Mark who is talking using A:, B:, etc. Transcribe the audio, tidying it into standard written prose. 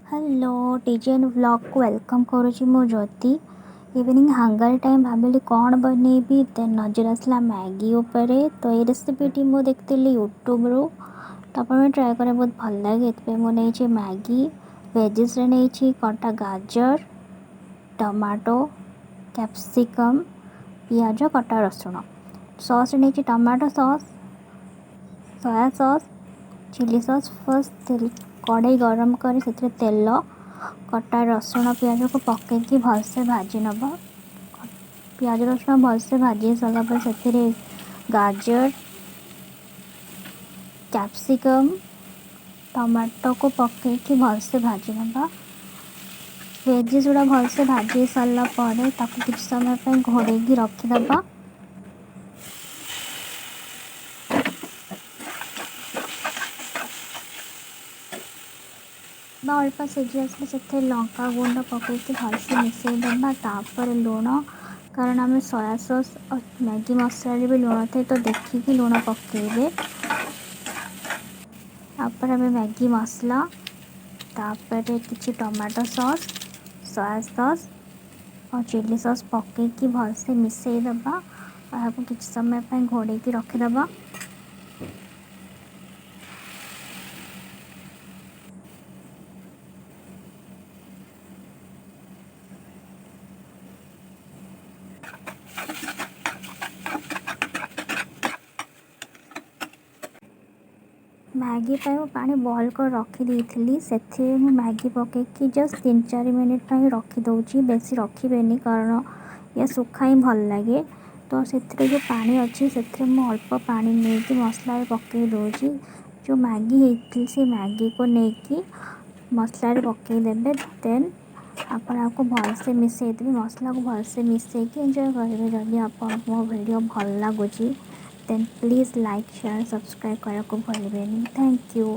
A: Hello design ବ୍ଲଗ୍କୁ welcome କରୁଛି ମୁଁ Jyoti. Evening hunger time, ଭାବିଲି କ'ଣ ବନେଇବି, ଦେନ୍ ନଜର ଆସିଲା ମ୍ୟାଗି ଉପରେ। ତ ଏଇ ରେସିପିଟି ମୁଁ ଦେଖିଥିଲି ୟୁଟ୍ୟୁବ୍ରୁ, ତ ଆପଣ ଟ୍ରାଏ କରିବା, ବହୁତ ଭଲ ଲାଗେ। ଏଥିପାଇଁ ମୁଁ ନେଇଛି ମ୍ୟାଗି, ଭେଜିସ୍ରେ ନେଇଛି କଟା ଗାଜର, ଟମାଟୋ, କ୍ୟାପ୍ସିକମ୍, ପିଆଜ, କଟା ରସୁଣ। ସସ୍ ନେଇଛି tomato sauce, soya sauce, chilli sauce. First କଢ଼େଇ ଗରମ କରି ସେଥିରେ ତେଲ, କଟା ରସୁଣ, ପିଆଜକୁ ପକାଇକି ଭଲସେ ଭାଜି ନେବ। ପିଆଜ ରସୁଣ ଭଲସେ ଭାଜି ସାରିଲା ପରେ ସେଥିରେ ଗାଜର, କ୍ୟାପ୍ସିକମ୍, ଟମାଟୋକୁ ପକାଇକି ଭଲସେ ଭାଜି ନେବା। ଭେଜିସ୍ ଗୁଡ଼ା ଭଲସେ ଭାଜି ସାରିଲା ପରେ ତାକୁ କିଛି ସମୟ ପାଇଁ ଘୋଡ଼େଇକି ରଖିଦେବା। ବା ଅଳ୍ପ ସିଝି ଆସିଲେ ସେଥିରେ ଲଙ୍କା ଗୁଣ୍ଡ ପକାଇକି ଭଲସେ ମିଶାଇ ଦେବା। ତାପରେ ଲୁଣ, କାରଣ ଆମେ ସୋୟା ସସ୍ ଆଉ ମ୍ୟାଗି ମସଲାରେ ବି ଲୁଣ ଥାଏ, ତ ଦେଖିକି ଲୁଣ ପକାଇବେ। ତାପରେ ଆମେ ମ୍ୟାଗି ମସଲା, ତାପରେ କିଛି ଟମାଟୋ ସସ୍, ସୋୟା ସସ୍ ଆଉ ଚିଲି ସସ୍ ପକାଇକି ଭଲସେ ମିଶାଇ ଦେବା। ଏହାକୁ କିଛି ସମୟ ପାଇଁ ଘୋଡ଼େଇକି ରଖିଦେବା। ମ୍ୟାଗି ପାଇଁ ମୁଁ ପାଣି ବଏଲ୍ କରି ରଖିଦେଇଥିଲି, ସେଥିରେ ମୁଁ ମ୍ୟାଗି ପକାଇକି ଜଷ୍ଟ 3-4 ମିନିଟ୍ ପାଇଁ ରଖିଦେଉଛି। ବେଶୀ ରଖିବେନି, କାରଣ ଇଏ ଶୁଖା ହିଁ ଭଲ ଲାଗେ। ତ ସେଥିରେ ଯେଉଁ ପାଣି ଅଛି, ସେଥିରେ ମୁଁ ଅଳ୍ପ ପାଣି ନେଇକି ମସଲାରେ ପକାଇ ଦେଉଛି। ଯେଉଁ ମ୍ୟାଗି ହେଇଥିଲି, ସେ ମ୍ୟାଗିକୁ ନେଇକି ମସଲାରେ ପକାଇଦେବେ, ଦେନ୍ ଆପଣ ଆକୁ ଭଲସେ ମିଶାଇଦେବେ। ମସଲାକୁ ଭଲସେ ମିଶାଇକି ଏନ୍ଜୟ କରିବେ। ଯଦି ଆପଣଙ୍କୁ ମୋ ଭିଡ଼ିଓ ଭଲ ଲାଗୁଛି, then please like, share, subscribe କରିବାକୁ ଭୁଲିବେନି। Thank you.